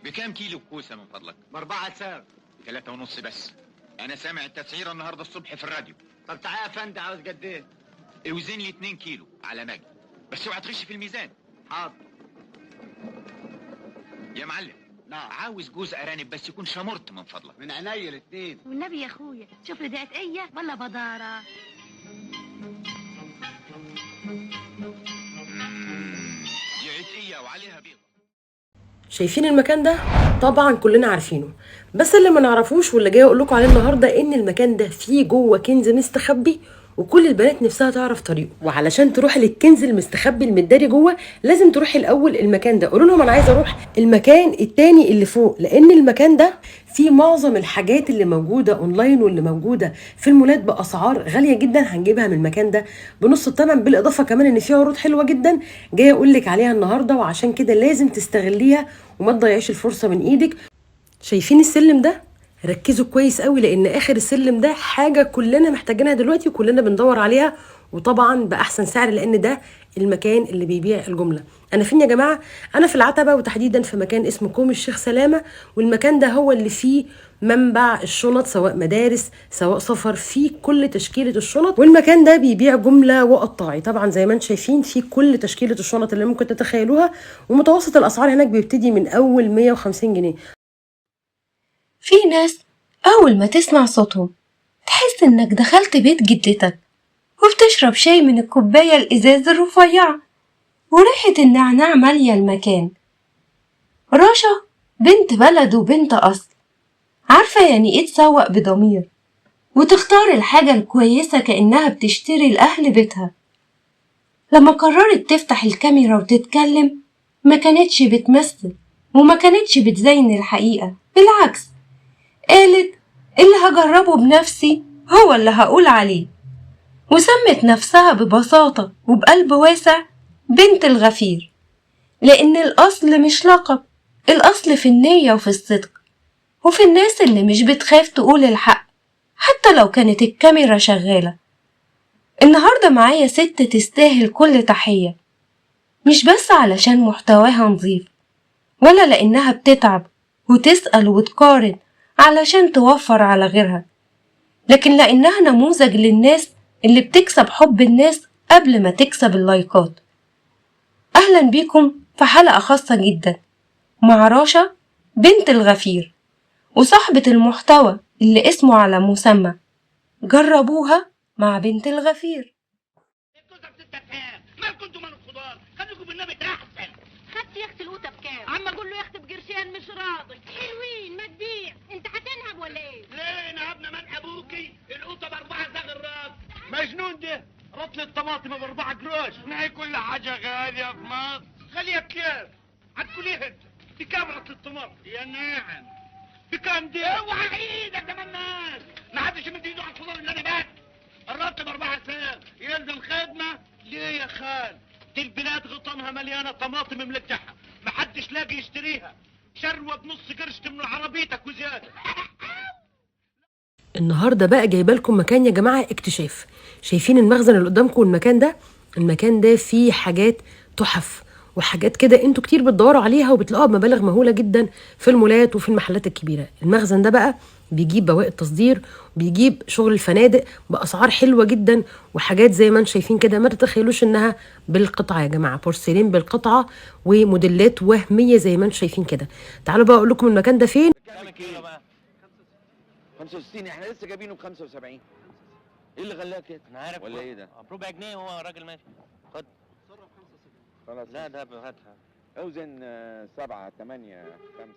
بكام كيلو كوسة من فضلك؟ ب4 ساغ. 3.5 بس. انا سامع التسعيره النهارده الصبح في الراديو. طب تعالى يا فندم، عاوز قد ايه؟ اوزن لي 2 كيلو على مجد، بس اوعى تغش في الميزان. حاضر يا معلم. نعم. عاوز جوز ارانب بس يكون شمرت من فضلك. من عينيا الاثنين. والنبي يا اخويا شوف لي دقيقة ولا بداره. دي عتقيه وعليها بيضة. شايفين المكان ده؟ طبعا كلنا عارفينه، بس اللي ما نعرفوش واللي جاي اقول لكم عليه النهارده ان المكان ده فيه جوه كنز مستخبي، وكل البنات نفسها تعرف طريقه. وعلشان تروحي للكنز المستخبي المداري جوه لازم تروحي الاول المكان ده. قولوا لهم انا عايزه اروح المكان التاني اللي فوق، لان المكان ده فيه معظم الحاجات اللي موجودة اونلاين واللي موجودة في المولات باسعار غالية جدا، هنجيبها من المكان ده بنص الثمن. بالاضافة كمان ان فيه عروض حلوة جدا جاية اقول لك عليها النهارده، وعشان كده لازم تستغليها وما تضيعيش الفرصة من ايدك. شايفين السلم ده؟ ركزوا كويس قوي، لان اخر السلم ده حاجة كلنا محتاجينها دلوقتي وكلنا بندور عليها، وطبعا باحسن سعر، لان ده المكان اللي بيبيع الجملة. انا فين يا جماعة؟ انا في العتبة، وتحديدا في مكان اسمه كوم الشيخ سلامه، والمكان ده هو اللي فيه منبع الشنط، سواء مدارس سواء سفر، فيه كل تشكيله الشنط. والمكان ده بيبيع جملة وقطاعي، طبعا زي ما انتم شايفين فيه كل تشكيله الشنط اللي ممكن تتخيلوها، ومتوسط الاسعار هناك بيبتدي من اول 150 جنيه. في ناس أول ما تسمع صوتهم تحس إنك دخلت بيت جدتك وبتشرب شاي من الكوباية الإزاز الرفيعة وريحة النعناع مالية المكان. رشا بنت بلد وبنت أصل، عارفة يعني إيه تسوق بضمير وتختار الحاجة الكويسة كأنها بتشتري لأهل بيتها. لما قررت تفتح الكاميرا وتتكلم ما كانتش بتمثل وما كانتش بتزين الحقيقة، بالعكس قالت اللي هجربه بنفسي هو اللي هقول عليه، وسمت نفسها ببساطة وبقلب واسع بنت الغفير، لأن الأصل مش لقب، الأصل في النية وفي الصدق وفي الناس اللي مش بتخاف تقول الحق حتى لو كانت الكاميرا شغالة. النهاردة معايا ست تستاهل كل تحية، مش بس علشان محتواها نظيف ولا لأنها بتتعب وتسأل وتقارن علشان توفر على غيرها، لكن لأنها نموذج للناس اللي بتكسب حب الناس قبل ما تكسب اللايكات. أهلا بيكم في حلقة خاصة جدا مع رشا بنت الغفير وصاحبة المحتوى اللي اسمه على مسمى جربوها مع بنت الغفير. مالكم انتوا مال الخضار؟ خليكم بالنبي احسن. خدت يا اختي القوطه بكام؟ عم اقول له يا اختي بقرشين مش راضي. حلوين ما تبيع، انت هتنهب ولا ايه؟ ليه نهبنا من ابوكي؟ القوطه ب4 زغ الراس. مجنون ده، رطل الطماطم ب4 قروش. ما هي كل حاجة غالية في مصر. غالية كيف؟ هتكليها انت؟ بكام رطل الطماطم؟ يا ناعم بكام دي؟ اوعى ايدك ده مناش، ما حدش يمد ايده على الخضار اللي انا باكل. الرطل ب4 ساغ يلزم خدمة؟ ليه يا خال؟ دي البلاد غطانها مليانة طماطم ملجحه، محدش لاقي يشتريها. شروه بنص قرش من عربيتك وزيادة. النهارده بقى جايبه لكم مكان يا جماعة اكتشاف. شايفين المخزن اللي قدامكم والمكان ده؟ المكان ده فيه حاجات تحف وحاجات كده انتوا كتير بتدوروا عليها وبتلاقوها بمبالغ مهولة جدا في المولات وفي المحلات الكبيرة. المخزن ده بقى بيجيب بواقي التصدير، بيجيب شغل الفنادق باسعار حلوة جدا، وحاجات زي ما انتم شايفين كده ما تتخيلوش انها بالقطعه يا جماعة، بورسلين بالقطعه وموديلات وهمية زي ما انتم شايفين كده. تعالوا بقى اقول لكم المكان ده فين. كام الكيلو بقى؟ 65. احنا لسه جايبينه ب 75. ايه اللي غلاة كده؟ انا عارف ولا ايه ده؟ بربع جنيه هو الراجل ماشي. خد خلاص. لا ده هاتها. اوزن 7 8 5.